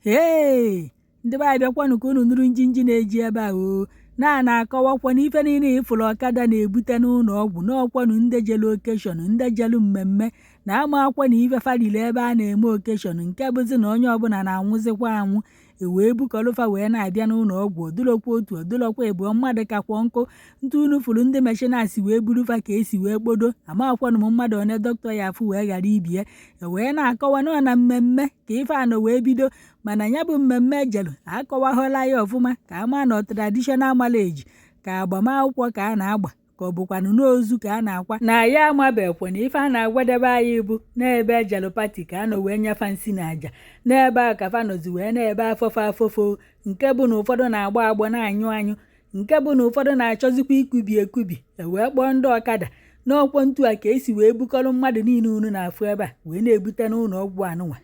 Hei! Ndị be anyị, bịakwanụ ka unu nụrụ njinji na-eji ebe a o na-akọwakwa na ife niile ịfụrụ ọkada na-ebute n'ụlọ ọgwụ n'ọkwanụ ndị jelu occasion, ndị jelu mmemme na ama akwa na ife farili ebe a na-eme occasion, nke bụzi na onye ọbụla na-anwụzikwa anwụ, e wee bukọrụfa wee na-abịa n'ụlọ ọgwụ. Odulokwa otu, odulokwa ịbụọ, mmadụ kakwa nkụ ntụ unu fụrụ ndị machine si wee burufa ka esi wee kpodo. Amakwanụ m mmadụ one dọkịta ya afụ wee ghara ibie. E wee na-akọwa nọ na mmemme ka ife anọ wee bido, mana ya bụ mmemme ejelu akọwaghọla ya ọfụma ka ama na traditional marriage ka agbamakwụkwọ ka a na-agba, ka ọ bụkwanụ n'ozu ka a na-akwa. Na ya amabekwa na ife a na-agwadebe anyị bụ n'ebe ejelu party ka a nọ wee nyefa nsị na aja n'ebe a ka fa nọzi wee na-ebe afọfọ afọfọ, nke bụ na ụfọdụ na-agbọ agbọ, na-anyụ anyụ, nke bụ na ụfọdụ na-achọzikwa ikubi ekubi. E wee kpọọ ndị ọkada n'ọkwọ ntu a ka esi wee bukọrọ mmadụ niile unu na-afụ ebe a wee na-ebute n'ụlọ ọgwụ anụnwa,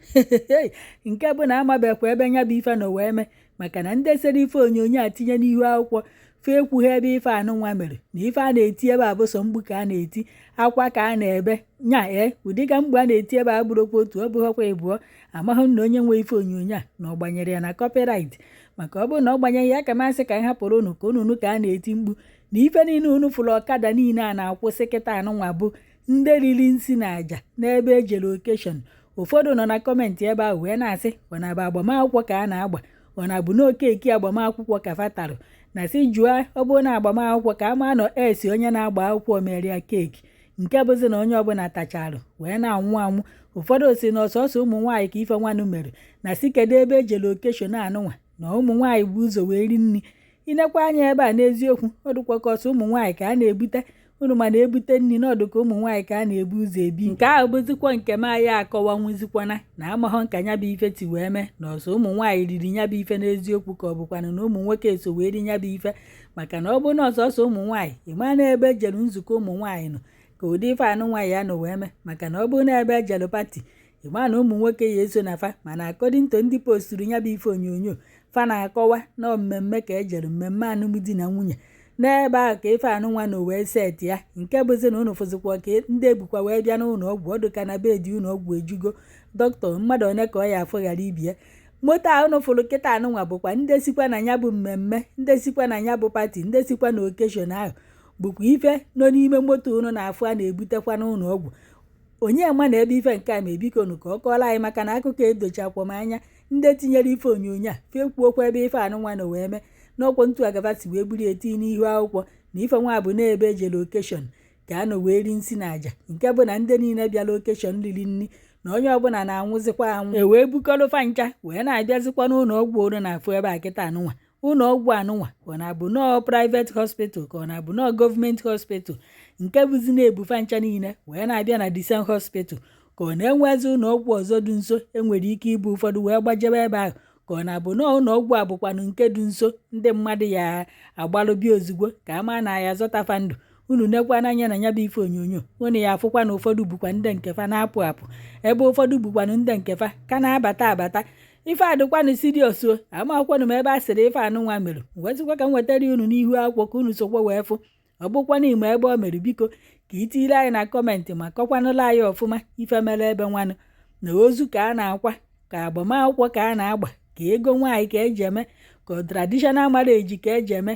nke bụ na amabekwa ebe nya bụ ife nọ wee mee, maka na ndị sere ife onyonyo a tinye n'ihu akwụkwọ fe ekwughị ebe ife anụnwa mere. Na ife a na-eti ebe a bụ sọ mgbu ka a na-eti, akwa ka a na-ebe nya. Ee, ụdịka mgbu a na-eti ebe a bụrụkwa otu, ọ bụghịkwa ịbụọ. Amaghị m na onye nwe ife onyonyo a na ọ gbanyere ya na copyright, maka ọ bụrụ na ọ gbanyeghị ya, ka masị ka m hapụrụ unu ka unu nụ ka a na-eti mkpu na ife niile unu fụrụ ọkada niile a na-akwụsị kịta anụnwa bụ ndị riri nsị na àjà n'ebe ejere occasion. Ụfọdụ nọ na comment ebe ahụ wee na-asị, ọ na-abụ agbamakwụkwọ ka a na-agba, ọ na-abụ n'okeki agbamakwụkwọ ka fatarụ na si jụọ. Ọ bụrụ na agbamakwụkwọ ka ama nọ esi onye na-agba akwụkwọ mere ya cake, nke bụzi na onye ọbụla tacharụ wee na-anwụ anwụ. Ụfọdụ si na ọsọsọ ụmụ nwaanyị ka ife nwanụ mere, na si kedu ebe ejere occasion anụnwa na ụmụ nwaanyị bụ ụzọ wee ri nri. Inekwa anya ebe a, n'eziokwu, ọ dịkwa ka ọsọ ụmụ nwaanyị ka a na-ebute unu ma na-ebute nri n'ọdụ ka ụmụ nwaanyị ka a na-ebu ụzọ ebi. Nke ahụ bụzikwa nke m anyị akọwanwuzikwana na amaghọ nka nya bụ ife ti wee mee na ọsọ ụmụ nwaanyị riri nya bụ ife n'eziokwu, ka ọ bụkwanụ na ụmụ nwoke eso wee ri nya bụ ife. Maka na ọ bụrụ na ọsọsọ ụmụ nwaanyị, ịma na ebe ejelu nzukọ ụmụ nwaanyị nọ ka ụdị ife anụ nwaanyị ya nọ wee mee. Maka na ọ bụrụ na ebe ejelu party, ịma na ụmụ nwoke ya eso na fa. Mana according to ndị posturu ya bụ ife onyonyo, fa na-akọwa na mmemme ka ejere, mmemme alụmdi na nwunye, n'ebe ahụ ka ife anụnwa na wee set ya, nke bụzi na ụnụ fụzikwa ka ndị ebukwa wee bịa n'ụlọ ọgwụ. Ọdụ ka na bed ụlọ ọgwụ ejugo. Dọkịta mmadụ one ka ọ ya afụ ghara ibie. Moto a ụnụ fụrụ kịta anụnwa bụkwa ndị sikwa na ya bụ mmemme, ndị sikwa na ya bụ party, ndị sikwa na occasion ahụ bụkwa ife nọ n'ime moto ụnụ na-afụ a na-ebutekwa n'ụlọ ọgwụ. Onye ma na ebe ife nke a ma ebikonu ka ọ kọọrọ anyị, maka na akụkọ edochakwa m anya. Ndị tinyere ife onyonyo a fekwuokwa ebe ife anụnwa na wee mee n'ọkwọ ntu agaba si wee buru eti n'ihu akwụkwọ na ife nwa bụ n'ebe ejere occasion ka a nọ wee ri nsị na àjà, nke bụ na ndị niile bịara occasion riri nri na onye ọbụla na-anwụzikwa anwụ. E wee bukọrọfa ncha wee na-abịazikwa n'ụlọ ọgwụ ụnụ na-afụ ebe a kịta anụnwa. Ụlọ ọgwụ anụnwa, ọ na-abụ nọọ private hospital ka ọ na-abụ nọọ gọọmenti hospital, nke bụzi na-ebufa ncha niile wee na-abịa na the same hospital, ka ọ na-enwezi ụlọ ọgwụ ọzọ dị nso enwere ike ibu ụfọdụ wee gbajebe ebe ahụ, ka ọ na-abụ nọọ ụlọ ọgwụ a bụkwanụ nke dị nso ndị mmadụ ya agbalụbịa ozugbo ka ama na ya zọtafa ndụ. Unu nekwa n'anya na ya bụ ife onyonyo, unu ya afụkwa na ụfọdụ bụkwa ndị nke fa na-apụ apụ, ebe ụfọdụ bụkwanụ ndị nke fa ka na-abata abata. Ife adịkwanụ serious o. Amakwanụ m ebe a sịrị ife anụnwa mere, wezikwa ka m wetara unu n'ihu akwụkwọ ka unu sokwa wee fụ. Ọ bụkwana ime ebe o mere, biko ka itire anyị na comment ma kọkwanụla anyị ọfụma ife mere ebe nwanụ, na ozu ka a na-akwa, ka agbamakwụkwọ ka a na-agba, ka ego nwaanyị ka eji eme, ka traditional marriage ka eji eme.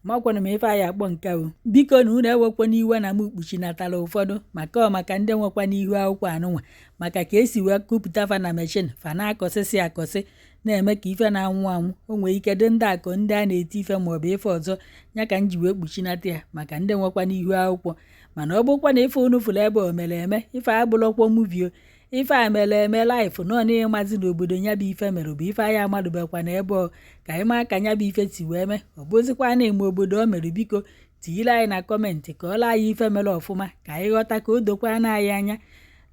Makwanụ m ife anyị akpọ nke o. Biko na unu ewekwa n'iwe na m kpuchinatara ụfọdụ maka ọ maka ndị nwekwa n'ihu akwụkwọ anụnwa, maka ka esi wee kupụta fa na machine fa na-akọsịsị akọsị na-eme ka ife na-anwụ anwụ. O nwere ike dị ndị akọ ndị a na-eti ife maọbụ ife ọzọ ya ka m ji wee kpuchinata ya maka ndị nwekwa n'ihu akwụkwọ. Mana ọ bụrụkwa na ife unu fụrụ ebe o mere eme, ife abụrụkwa movie o, ife a mere eme live nọ n'ịmazi n'obodo ya bụ ife mere bụ ife anyị amadụbekwa na ebe ọ ka anyị maa ka ya bụ ife si wee mee. Ọ bụzikwa na ime obodo o mere, biko tinyere anyị na comment ka ọ laa anyị ife mere ọfụma ka anyị ghọta, ka o dokwa na anyị anya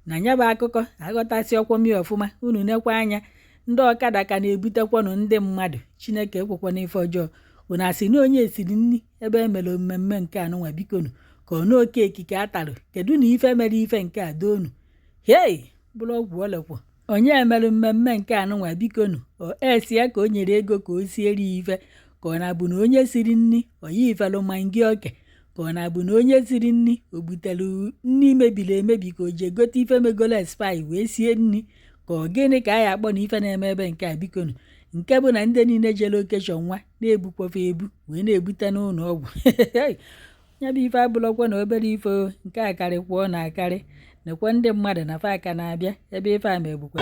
na ya bụ akụkọ aghọtasị ọkwọmi ọfụma. Unu nekwa anya, ndị ọkada ka na-ebutekwanụ ndị mmadụ. Chineke ekwekwana ife ọjọọ. Unu asị na onye esiri nri ebe e mere mmemme nke anụnwa, bikonu, ka ọ n'oke ekike atarụ, kedu na ife mere ife nke a doonu? Hei, bụrụ ọgwụ olekwo onye mere mmemme nke anụnwa, bikonu, o esi ya ka o nyere ego ka o siere ya ife, ka ọ na-abụ na onye siri nri oyi ifelu Maggi oke, ka ọ na-abụ na onye siri nri o butere nri mebiri emebi, ka o ji egote ife megolo expire wee sie nri, ka Ka ọ gịnị ka a ya akpọ na ife na-eme ebe nke a? Bikonu, nke bụ na ndị niile jere occasion nwa na-ebukwafe ebu wee na-ebute n'ụlọ ọgwụ. Ya bụ ife abụlọkwa na obere ife o, nke a karịkwa ọ na-akarị. Nekwa ndị mmadụ na fa aka na-abịa ebe ife a ma ebukwa.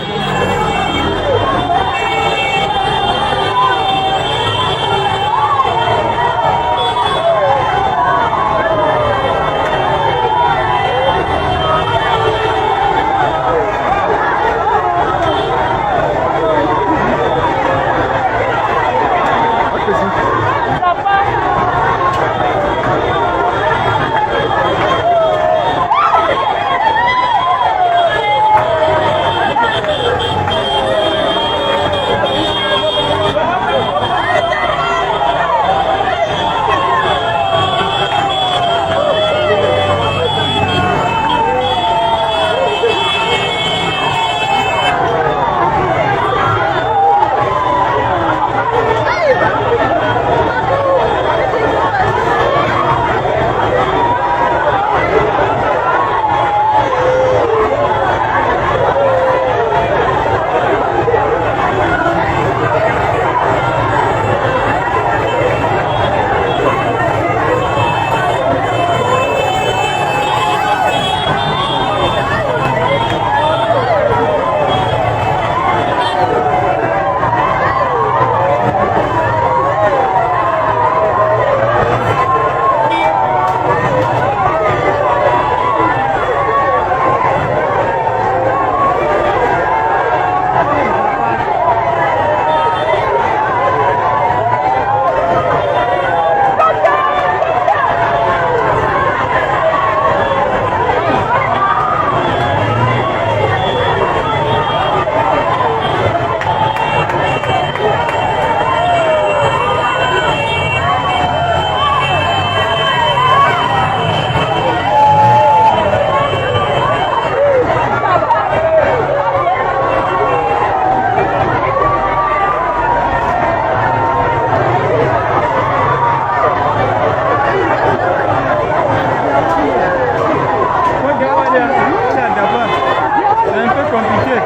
C'est un peu compliqué.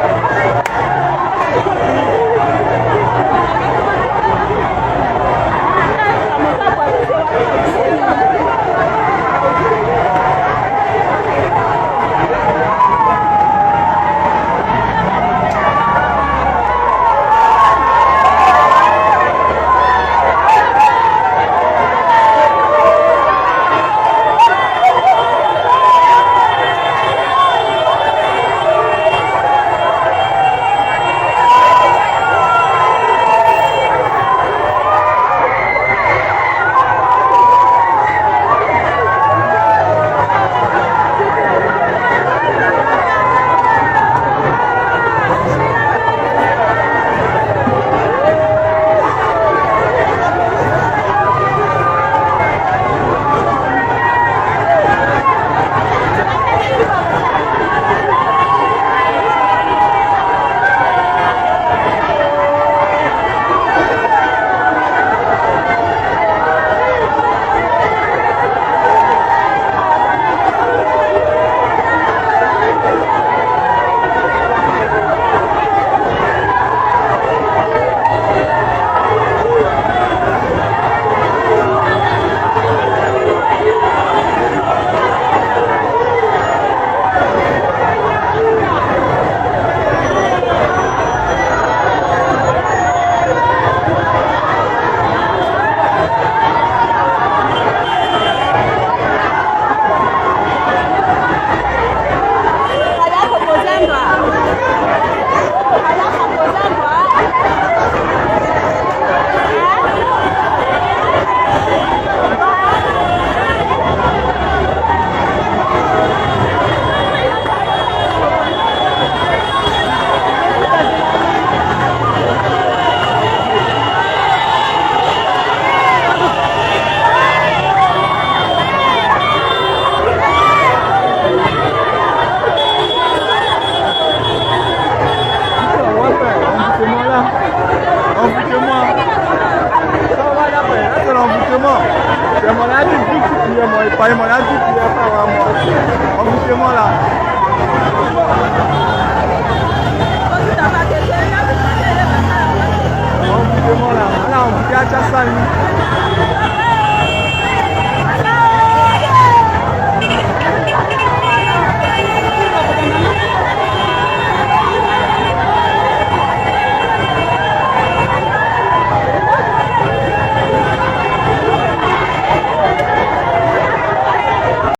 Envoûtement là. Kachasị anyị.